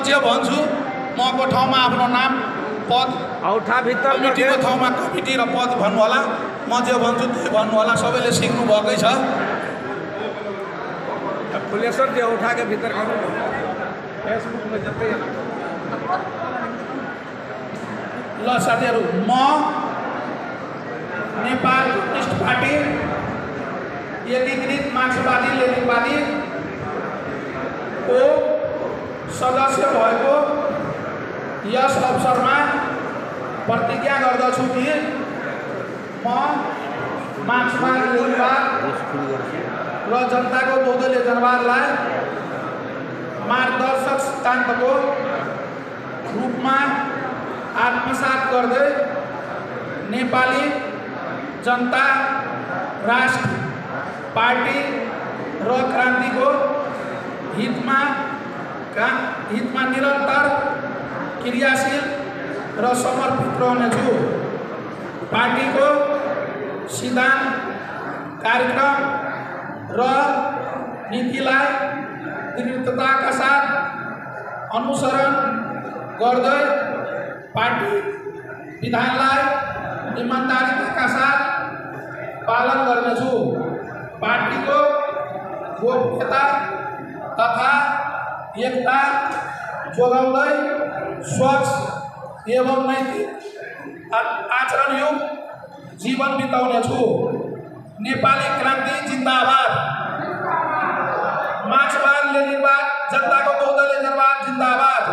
चाहिँ भन्छु मको ठाउँमा आफ्नो नाम पद औठा भित्र कमिटीको ठाउँमा कमिटी र पद भन्नु होला म जे भन्छु त्यही भन्नु होला सबैले सिक्नु भएकै छ फुलेश्वर जी औठा के भीतर फेसबुक में जते ल साथीहरु म नेपाल कम्युनिस्ट पार्टी एकीकृत मार्क्सवादी लेनिनवादी को सदस्य भएको यस अवसरमा प्रतिज्ञा गर्दछु कि म मार्क्सवाद लेनिनवाद र जनताको बहुदलीय जनवादलाई मार्गदर्शक सिद्धान्तको रूपमा आत्मसात गर्दै नेपाली जनता राष्ट्र पार्टी र क्रान्तिको हितमा निरन्तर क्रियाशील र समर्पित रहनेछु। पार्टीको सिद्धान्त कार्यक्रम र नीतिलाई दृढताका साथ अनुसरण गर्दै पार्टी विधानलाई ईमानदारीका साथ पालन गर्नेछु। पार्टीको गोप्यता तथा एकता जोगाउँदै स्वच्छ एवं नैतिक आचरणयुक्त जीवन बिताउनेछु। नेपाली क्रान्ति जिन्दाबाद। मार्क्सवाद लेनिनवाद जनताको बहुदलीय जनवाद जिन्दाबाद।